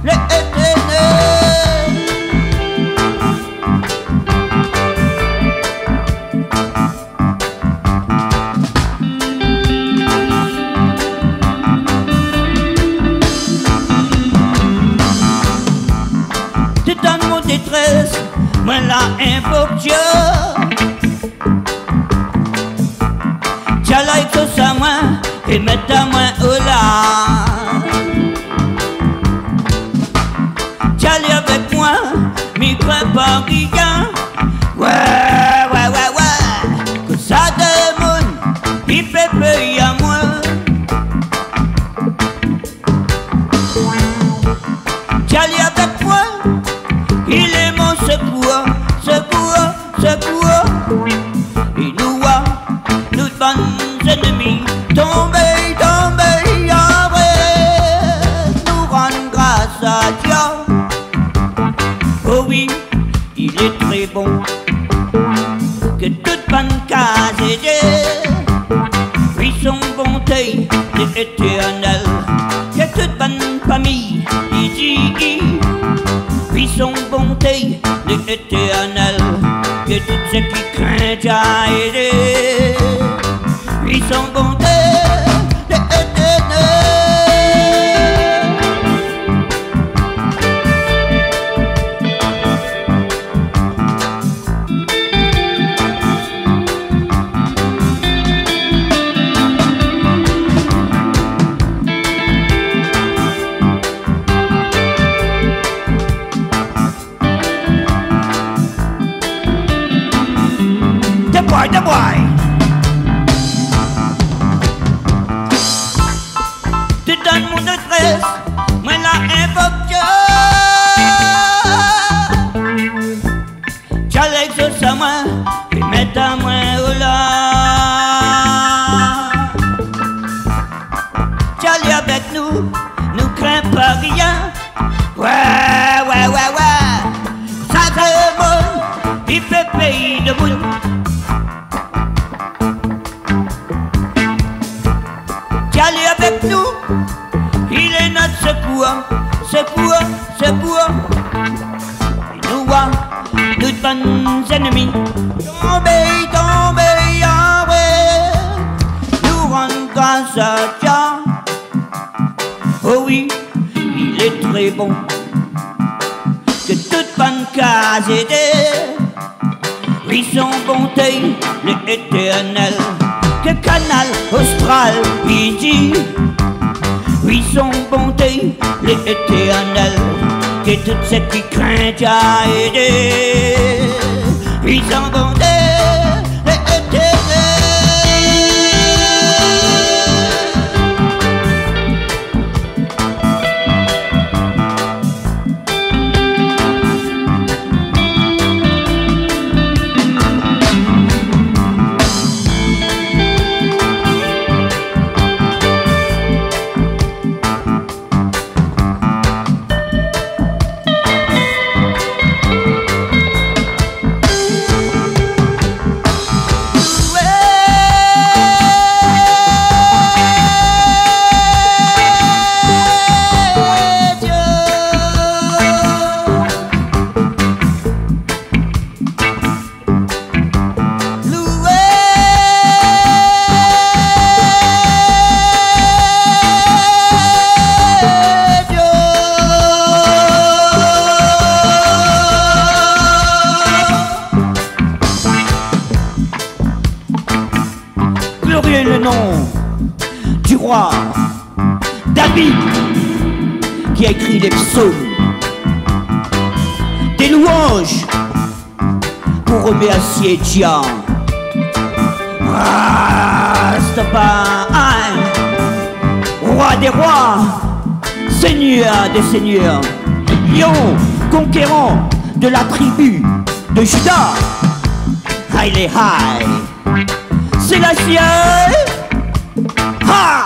lé étèrnèl. Dedan mon détrès, moin la invok Jah. Jah la égzos amoin é mèt amoin ola. Jah lé avèk moin, mi krin pa rien. Ouais, ouais, ouais, ouais. Kosa demoun i pé fé amoin. Jah lé avèk moin, li lé mon sékour, sékour, sékour. É nou wa nout bann zènmi tonbé, tonbé, apré nou rann gras a Jah. Oh oui, li lé tré bon. Ke tout bann kaz édé, oui, son bonté lé étèrnèl. Ke tout bann fami i di, oui, son bonté lé étèrnèl. Ke tout sak i krin Jah édé, oui, son bonté lé étèrnèl. Débouy, débouy. Dedan mon détrès, moin la invok Jah. Jah la égzos amoin, é mèt amoin ola. Jah lé avèk nou, nou krin pa rien. Ouais, ouais, ouais, ouais. Sa demoun i pé fé demoun. Jah lé avèk nou, li lé nout sékour, sékour, sékour. É nou wa nout bann zènmi tonbé, tonbé, apré nou rann gras a Jah. Oh oui, li lé tré bon. Ke tout Bann kazé dé, wi, son bonté lé étèrnèl. Ke Kanal Austral i di, wi, son bonté lé étèrnèl. Ke tout sak i krint a édé, wi, son bonté lé étèrnèl. Glorieux le nom du roi David, qui a écrit les psaumes, des louanges pour remercier Jah. Rastafari, roi des rois, seigneur des seigneurs, lion conquérant de la tribu de Juda. Haile Haile Selassie. Ha!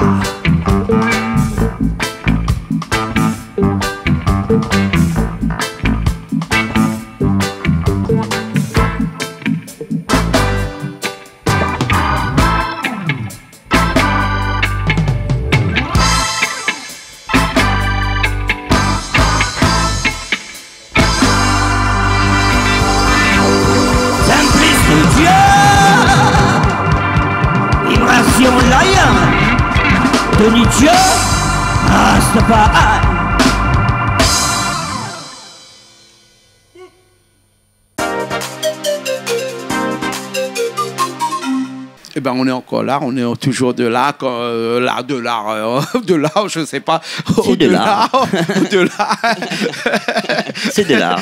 Simplice Dieu, Vibration Lion, Tony Dieu, Rastafari. Eh ben, on est encore là, on est toujours de là, quand, euh, là, de là, euh, de là, je sais pas, c'est de là, au-delà, au-delà. C'est de là.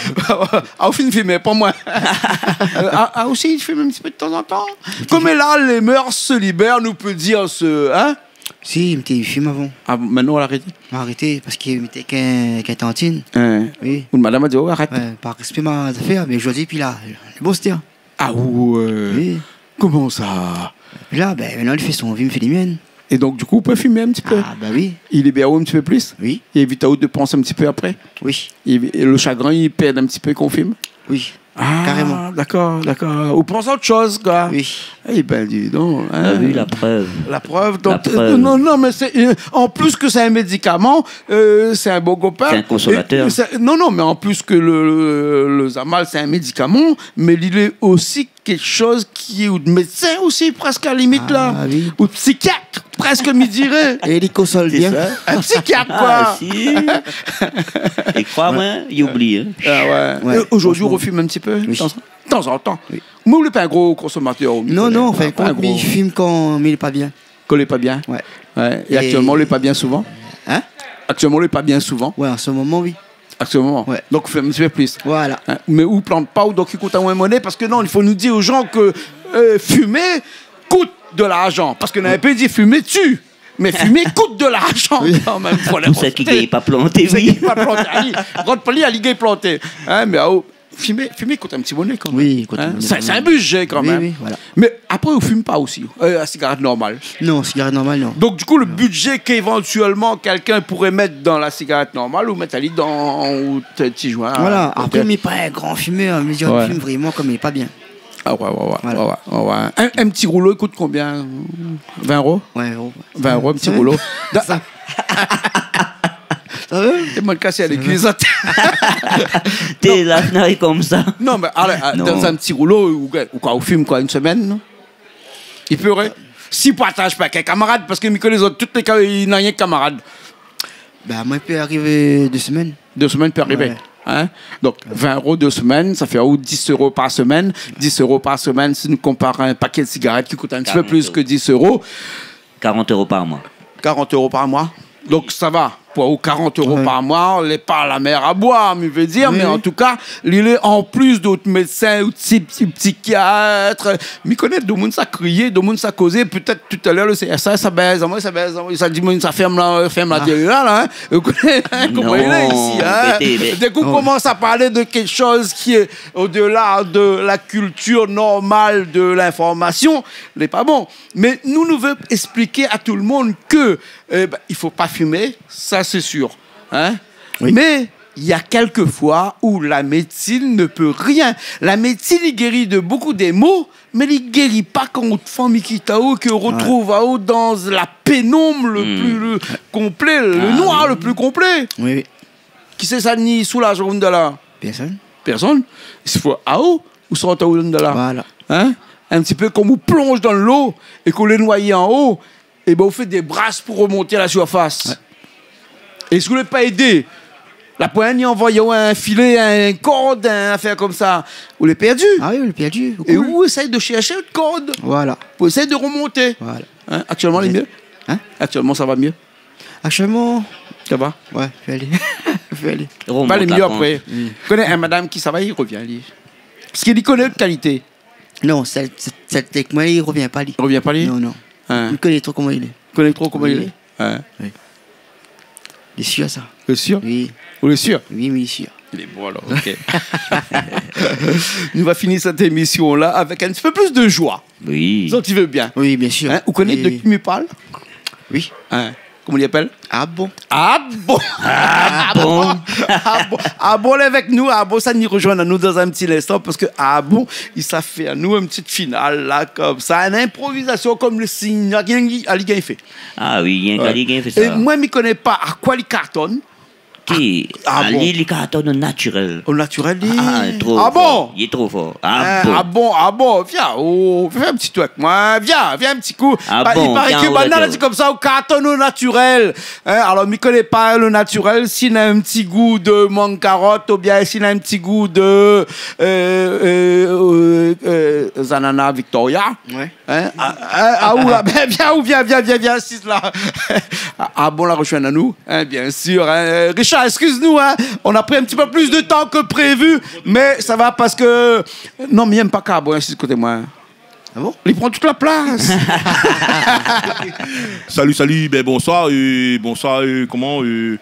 Ah, ou fine filmé, pa moin. Euh, ah, ah, osi, i film in ti pé de tan zan tan. Comme là, les mœurs se libèrent, nou pé dir se, hein ? Si, mi té film avan. Ah, mintnan, ou la arété ? Ma arété, parske mi té èk in, èk in tantine. Hein. Oui. Ou madam la di, oh, arèt. Ouais, par respé, ma zafèr, mé zordi, pi la, le boss, tiens. Ah, ou, euh, oui. Koman sa ? Pi la, ben, mintnan, li fé son vi, mi fé lé mienn. É donk, du kou, ou pé filmé in ti pé. Ah, ben oui. I libèr aou in ti pé plis. Oui. I évit aou de pansé in ti pé apré. Oui. É, é le shagrin, i pèrd in ti pé kan ou film. Oui. Ah, karéman. Dakor, dakor. Ou pans a ot shoz, koi. Oui. Eh ben, dis donc, hein. Ah oui, la preuve. La preuve, donc, la preuve. Non, non, mais c'est, euh, en plus que c'est un médicament, euh, c'est un bon copain. C'est un consommateur. Et c'est, non, non, mais en plus que le, le, le Zamal, c'est un médicament, mais il est aussi quelque chose qui est, ou de médecin aussi, presque à la limite, là. Ah oui. Ou de psychiatre, presque, mi diré. É li konsol bien. Sé sa. Un psychiatre, quoi. Ah, si. É kroi amoin, i oubli, hein. Ah ouais. Ouais, franchement. Et aujourd'hui, ou refilm in ti pé, oui, de temps en temps. Oui. Mé ou lé pa in gro konsomatèr, ou koné. Non, non, an fin de kont, mi film kan mi lé pa bien. Kan lé pa bien ? Ouais. Ouais. É aktièlman, ou lé pa bien souvan ? Hein ? Aktièlman, ou lé pa bien souvan ? Ouais, an se moman, oui. Aktièlman. Ouais. Donk, ou film in ti pé plis. Voilà. Hein ? Mé ou plant pa, ou donk i kout aou in moné, parske non, i fo nou dir aux gens que, euh, fumer coûte de l'argent. Parske néna in pé i di fumer tue. Mé fumer coûte de l'argent kan mèm. Oui. Pou sak i gingn pa planté, oui. Pou sak i gingn pa planté. Alé, rant pa li, alé gingn planté. Hein, mé, ah, oh, fumer, fumer i kout in ti moné kan mèm. Oui, i kout in ti moné. Hein ? Sé, sé in budget kan mèm. Oui, oui, voilà. Mé apré, ou film pa osi, euh, la sigarèt normal. Non, sigarèt normal, non. Donk, du kou, le budget qu'éventuellement quelqu'un pourrait mettre dans la cigarette normale, ou mèt ali dan out ti join. Voilà. Apré, mi lé pa in gran fimèr, hein, mé mi film vréman kan mi lé pa bien. Ah ouais, ouais, ouais. Voilà. Ouais, ouais, ouais. In, in ti roulo i kout konbien ? Vin éro ? Ouais, éro. Vin éro, in ti roulo. Sa. Sa va ? Té mal kasé a légliz. Té la fnari konmsa. Non, mé alé, alé, dan in ti roulo, ou, ou koi, ou film koi, in semèn, non ? I pé, ouais. Si ou partaz pa èk in kamarad, parske mi koné zot, tout lé ka, néna rienk kamarad. Ba, moin, i pé arivé dé semèn. Dé semèn i pé arivé. Ouais. Hein ? Donk, vin éro dé semèn, sa fé aou dis éro par semèn. Dis éro par semèn, si nou konpar in pakèt sigarèt ki kout in ti pé plis ke dis éro. Karant éro. Karant éro par moi. Karant éro par moi. Donk, sa va. Pou aou, karant éro par moi, lé pa la mèr a boir, mi vé dir, mé an tou ka, li lé an plis d'ot médsin, ou psi-, psi-, psikiat. Mi koné domoun sa krié, domoun sa kozé, pétèt talèr le C S A sa bèz, amwin sa bèz, amwin sa di, amwin sa fèrm la, fèrm la télé la, la, hein. Ou koné koman i lé isi, hein. Non, arrêtez. Dès qu'on commence à parler de quelque chose qui est au-delà de la culture normale de l'information, lé pa bon. Mé nou, nou vé èsplik a tout le monde ke, eh ben, il faut pas fumer, ça c'est sûr, hein. Oui. Mais il y a quelquefois où la médecine ne peut rien. La médecine i géri de beaucoup de maux, mé li géri pa kan out fanm i kit aou, ke ou retrouv aou dans la pénombre le plus, le complet, le noir le plus complet. Oui, oui. Kisa sa ni soulaz aou dan la ? Pèrsone. Pèrsone. I fo aou ou sort aou dan la. Voilà. Hein ? In ti pé konm ou plonz dan lo é ke ou lé noyé an o, é ben ou fé dé bras pou remonté a la sirfas. Ouais. É si ou lé pa édé, la poin ni anvoy aou in filé, in kord, in afèr konmsa, ou lé pèrdi. Ah oui, ou lé pèrdi. É ou éséy de shèrsh out kord. Voilà. Pou éséy de remonté. Voilà. Hein ? Aktièlman, lé myé ? Hein ? Aktièlman, sa va myé ? Aktièlman, sa va ? Ouais, fé alé. Fé alé. Remont la pant. Lé myé apré. Oui. Koné in madam ki sa va, i revien, li. Parske li koné out kalité. Non, sèl, sèl, sèl èk mwin, i revien pa, li. I revien pa, li ? Non, non. Hein. Li koné tro koman i lé. Koné tro koman i lé. Oui. Hein. Oui. Lé sir, sa. Lé sir ? Oui. Ou lé sir ? Oui, oui, sir. Lé bon, alor, OK. Nou va fini sèt émisyon-la avèk in ti pé plis de joi. Oui. Sa, ti vé bien. Oui, bien sûr. Hein, ou koné de ki mi parl ? Oui. Hein, koman i apèl ? Ah bon ? Ah bon ? Ah bon ? Ah bon ? Ah bon, lé avèk nou. Ah bon, sa ni rejoinn anou dan in ti linstan, parske ah bon, i sa fé anou in ti final la, konmsa, in inprovizasyon konm le sign. Rienk ali gingn fé. Ah oui, rienk ali gingn fé sa. É mwin, mi koné pa a koi li kartonn. Ki ? Ah bon ? Ali, li kartonn o natirèl. O natirèl, li ? Ah, tro for. Ah bon ? Li lé tro for. Ah bon ? Ah bon, ah bon. Vien, ou fé in ti truk, mwin. Vien, vien in ti kou. Ah bon ? I paré ke banna la di konmsa, ou kartonn o natirèl. Hein, alor, mi koné pa le natirèl, si na in ti gou de mang karot, oubien si na in ti gou de, euh, euh, euh, euh, zanana Victoria. Ouais. Hein ? Ah, ah, ah, ou la, ben, vien, ou vien, vien, vien, vien, asiz la. Ah bon, la rejoinn anou, hein, bien sûr, hein. Euh, Richard, excuse-nous, hein, on a pris un petit peu plus de temps que prévu, mais ça va parce que, non, mi yèm pa karbon, asiz koté mwin. Ah bon ? Li pran tout la plas. Salut, salut, ben, bonsoir, euh, bonsoir, euh, comment, euh,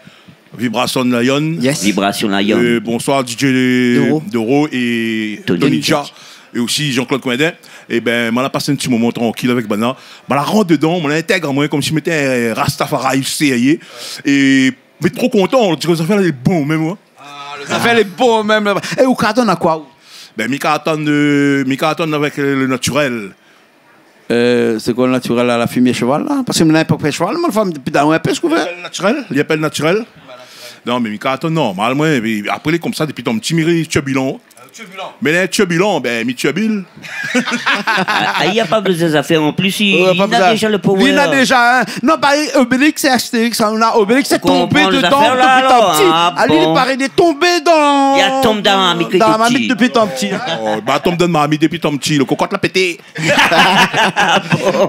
Vibration Lion. Yes. Vibration Lion. Euh, bonsoir, D J Doro. Doro é Tony Tony Jaa. Jaa. É osi Jean-Claude Coindin. É ben, mwin la pas in ti moman trankil avèk banna. Mwin la rant dedan, mwin la intèg amwin konmsi mi té in Rastafari sérié. É, mé tro kontan, di ke zafèr-la lé bon mèm, hein. Ah, le zafèr lé bon mèm. É ou kartonn a koi, ou ? Ben, mi kartonn, euh, mi kartonn avèk, euh, le natirèl. Euh, sé koi le natirèl la, la fimié shoval la ? Parske mi na pa fé shoval, mwin, la fanm, dopi dan in pé, mi trouv. Li apèl natirèl ? Li apèl natirèl ? Non, mé mi kartonn normal, mwin. Épi apré, lé konmsa, dopi tan pti, mi rès turbilan. Turbilan. Mé lé turbilan, ben, mi turbil. Ah, ah, li na pa bezoin zafèr an plis, li, li na déza le power. Li na déza, hein. Non, pa, Obélix é Astérix, hein, ou na Obélix lé tonbé dedan dopi tan pti. Ou konpran zafèr la, alor ? Ah bon. Ali, li paré lé tonbé dan, li la tonm dan la marmit dopi tan pti. Oh, ba, tonm dan la marmit dopi tan pti, le kokot la pété.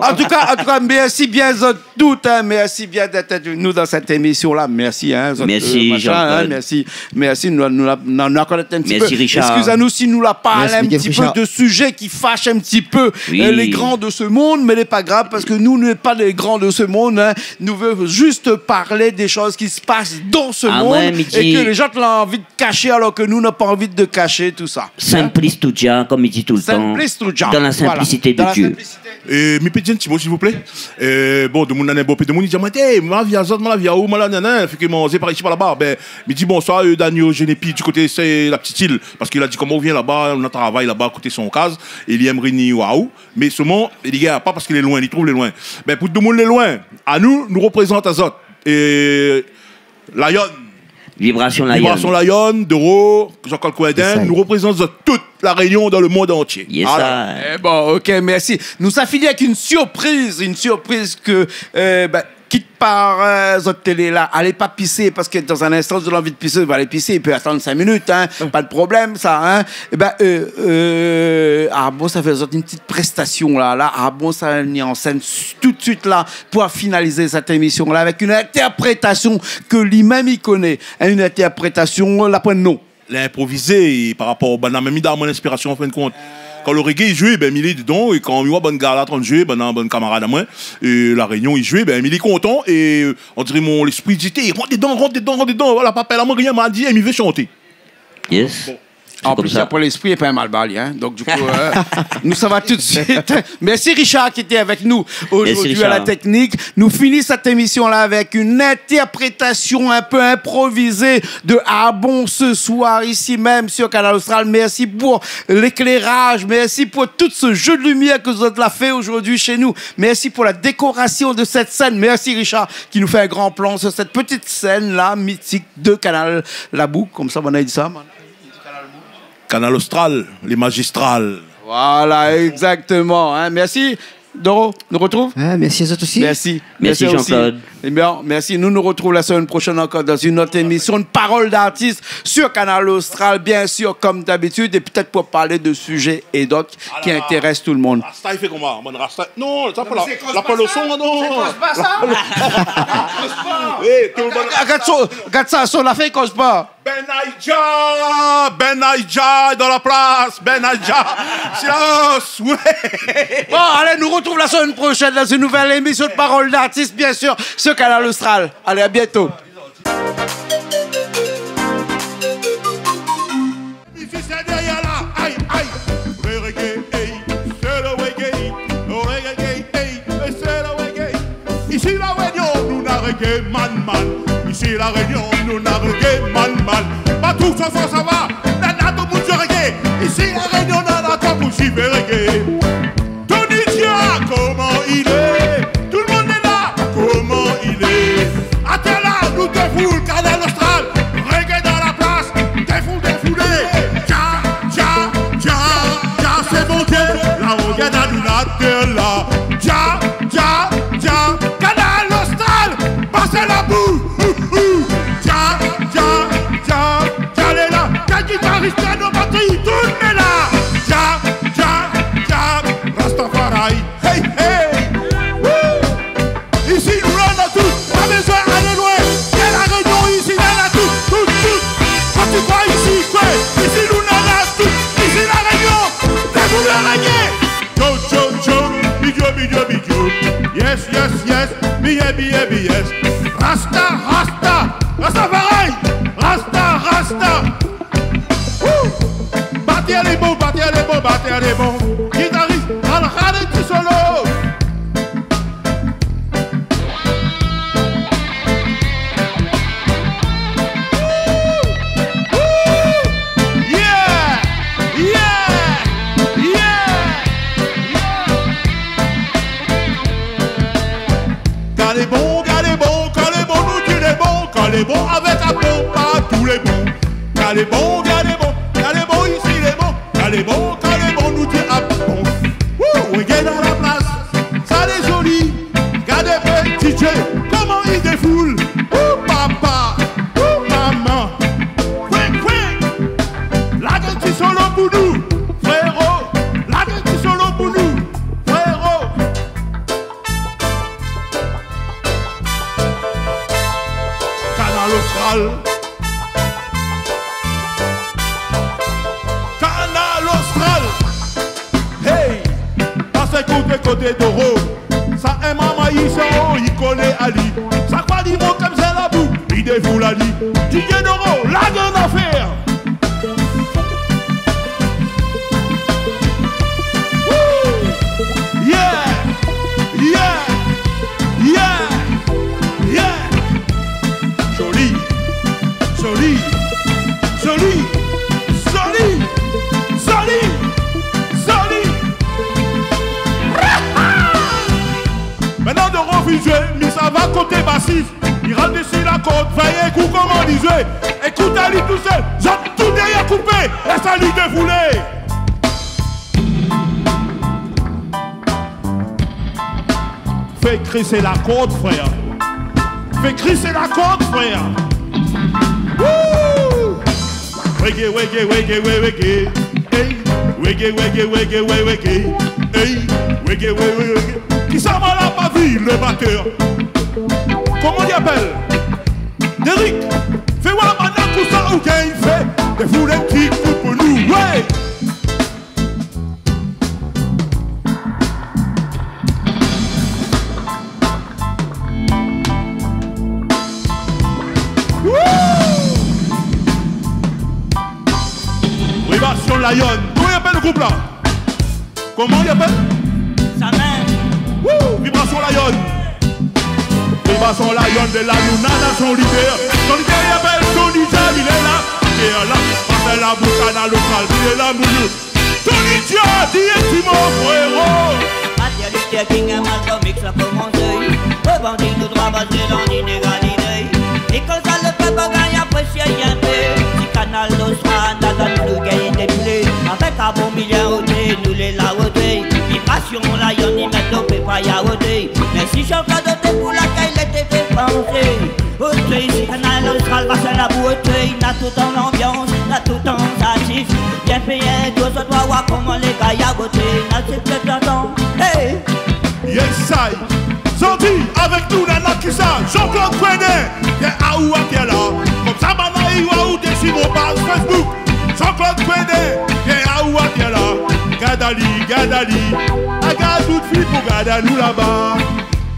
An tou ka, an tou ka, mèrsi bien zot tout, hein, mèrsi bien d'èt avèk nou dan sèt émisyon-la. Mèrsi, hein, zot, euh, machin, hein, Jean-Claude. Mèrsi, mèrsi. Nou, nou la, nou, nou la konèt in ti pé. Mèrsi, Richard. Excusez-nous si nou la parl in ti pé de sujets qui fâchent un petit peu, euh, les grands de ce monde, mais lé pa grav, parske nou, nou lé pa les grands de ce monde, hein. Nou vé zis parl des choses qui se passent dans ce monde et que les gens ont envie de cacher alors que nous, on n'a pas envie de cacher tout ça. Simpliciter, comme il dit tout le temps. Simpliciter. Dans la simplicité de Dieu. Voilà. Dans la simplicité. Euh, mi pé di in ti mo, s'il vous plaît ? Euh, bon, demoun la, bonpé demoun i di amwin, « Té, ma vi azot, ma vi aou, ma la, nanana, fé ke manzé par isi, par laba. » Ben, mi di bonsoir, euh, Daniel Genepi, du koté, sé la Petite Île. Parske li la di, « Koman ou vien laba, ou na travay laba, koté son kaz, é li èmré ni oir aou. » Mé solman, li gingn pa parske lé loin, li trouv lé loin. Ben, pou demoun lé loin, anou, nou reprézant azot. É Lion. Vibration Lion. Vibration Lion, Doro, Jean-Claude Coindin, nou reprézant tout La Réunion dans le monde entier. Yes, sir. Voilà. Eh ben, OK, mèrsi. Nou sa fini avèk in sirpriz, in sirpriz ke, euh, ben, ki par, euh, zot télé la, alé pa pisé, parske dan in instan, zot la anvi pisé, zot va alé pisé, i pé atann sink minit, hein, pa de problèm, sa, hein. Ébin, euh, euh, ah bon, sa fé zot in ti prestasion la, la, ah bon, sa la mèt an sèn tout de suit la, pou finalizé sèt émision la, avèk in intèrprétasion ke li mèm i koné, hein, in intèrprétasion, la poin de non. Lé inprovizé, é par rapor, banna mèm i donn amoin linspirasion, an fin de kont. Kan le reggae i zoué, bin, mi lé dedan, é kan mi oi bann gar la antrinn zoué, banna, bann kamarad amoin, é La Rényon i zoué, bin, mi lé kontan, é, euh, on diré mon léspri i di, té, rant dedan, rant dedan, rant dedan, voilà, pa apèl amoin, rien, ma di, é mi vé shanté. Yes. Bon. An plis, apré, léspri lé pa mal bali, hein. Donk, du kou, euh, nou sava tout de suit. Mèrsi Richard ki lété avèk nou zordi a la teknik. Nou fini sèt émision la avèk in intèrprétasion in pé inprovizé de Ah bon ce soir, isi mèm sur Kanal Austral. Mèrsi pou lékléraz, mèrsi pou tout se jeu de lumière ke zot la fé zordi shé nou. Mèrsi pou la dékorasion de sèt sèn. Mèrsi Richard ki nou fé in gran plan sur sèt ti sèn la, mitik de Kanal Labou. Konmsa, banna i di sa, man. Kanal Austral, lé mazistral. Voilà, exactement, hein. Mèrsi, Doro. Nou artrouv. Ah, mèrsi azot osi. Mèrsi. Mèrsi, Jean-Claude. Ébin, mèrsi. Nou nou artrouv la semèn proshèn ankor dan in ot émision de Parole d'artiste sur Kanal Austral, bien sûr, comme d'habitude, é pétèt pou parl de sujets et d'autres qui intéressent tout le monde. Rasta, i fé koman ? Bann rasta. Non, sa pa la, la pa le son, non. Eh, tout le monde. Gard sa, gard sa, son la fé koz pa. Ben Aïdja, Ben Aïdja dan la plas, Ben Aïdja. Silans, ouais. Bon, alé, nou artrouv la semèn proshèn dan in nouvèl émision de Parole d'artiste, bien sûr, sur Kanal Austral. Alé, à bientôt. Mizisien dèrièr la, ay, ay. Le reggae, ey, sé le reggae. Le reggae, ey, sé le reggae. Isi La Rényon, nou na reggae man, man. Isi La Rényon, nou na reggae man, man. Partou sa, sa, sa va, nana tout moun i zoué reggae. Isi La Rényon, nana tout moun i zoué reggae. Tony Dia, koman i lé ? Tout le monde est là, koman i lé ? Atèr la, nou défoul, Kanal Austral, reggae dan la plas, défoul, défoulé. Dia, dia, dia, dia, sé bon Dié, la reggae dan nou la tèr la. Dia, dia, dia, Kanal Austral, pasé la bou. Dia, dia, dia, dia lé la, dia gitaris, piano, batri, tout lé la. Dia, dia, dia, Rastafari. Hey, hey. Wouh. Isi nou néna tout, pa bezoin alé loin. Viens La Rényon, isi néna tout, tout, tout. Kan ti kroi isi, koué, isi nou néna tout. Isi La Rényon, défoul le reggae. Yo, yo, yo, biyo, biyo, biyo. Yes, yes, yes, biyé, biyé, biyé. Rasta, rasta, Rastafari. Rasta, rasta. Wouh. Batèr lé bon, batèr lé bon, batèr lé bon. Gitaris, al ralenti solo. Yeah, yeah, yeah, yeah. Kan lé bon, kan lé bon, kan lé bon, nou di lé bon. Kan lé bon avèk la ponp, partou lé bon. Kan lé bon, kan lé bon, kan lé bon, isi lé bon. Kan lé bon, kan lé bon, nou di ah bon. Wouh, reggae dan la plas, sa lé zoli. Gard in pé DJ, koman i défoul. Ou papa, ou momon. Kouin, kouin. Larg in ti solo pou nou, fréro. Larg in ti solo pou nou, fréro. Kanal Austral. Kanal Austral. Hey, pas ékouté koté Doro. Sa in momon isi, i kolé ali. Sa kroi li mont konmsa la bou, li défoul ali. DJ Doro, larg in afèr. Wouh! Yeah! Yeah! Yeah! Yeah! Zoli! Zoli! Zoli! Mintnan, Doro fine zoué, mi sava koté basis. Li ral dési la kord, fé ékout koman li zoué. Ékout ali tousèl, zot tout dèrièr koupé, é sa li défoulé. Fé krisé la kord, frèr. Fé kri sé la kord, frèr. Wouh! Reggae, reggae, reggae, reggae, reggae. Hey! Reggae, reggae, reggae, reggae, reggae. Hey! Reggae, reggae, reggae. Kisa moin la pa vi, le batèr? Koman i apèl? Derrick, fé oir banna kosa ou gingn fé. Défoul in ti kou pou nou, ouais! Wouh! Vibration Lion. Koman i apèl le group la? Koman i apèl? Sa mèm. Wouh! Vibration Lion. Vibration Lion de la Luna, la solidèr. Solidèr, i apèl Tony Jam, li lé la. Li lé la. Pa fé la boukana lokal, li lé la, mounou. Tony Jam, di in ti mo, fréro. Martin Luther King, in Malcolm X la komansé. Rebandi nou droi, basé dan linégalité. É konmsa le pèp va gingn aprésié in pé. Si Kanal Austral, Dada nou gingn déboulé. Avèk in bon milié oté, nou lé la oté. Vibration Lion, i mèt lo pé pa ya oté. Mèrsi Jean-Claude Oté pou lakèy lété dépansé. Oté, si Kanal Austral va fé la bou oté, na tout an lanbians, na tout an zatif. Bien péyé, tout sa doi oir koman lé gayar oté, na sé pèp d'antan. Hey! Yes I. Zordi, avèk nou, nana kisa? Jean-Claude Coindin. Vien aou atèr la. Konmsa banna i oi ou dési mon paz Facebook. Jean-Claude Coindin. Vien aou atèr la. Gard ali, gard ali. Agard tout fi pou gard anou laba.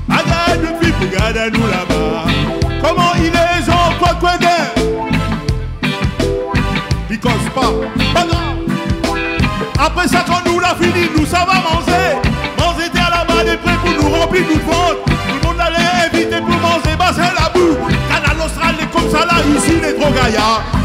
Agard tout fi pou gard anou laba. Koman i lé, Jean-Claude Coindin? Li koz pa. Pa grav. Apré sa, kan nou la fini, nou sava manzé. Manzé té laba lé pré pou nou ranpli nout vant. Tout moun la lé invité pou manzé, ba sé la bou. Kanal Austral lé konmsa la, isi lé tro gayar.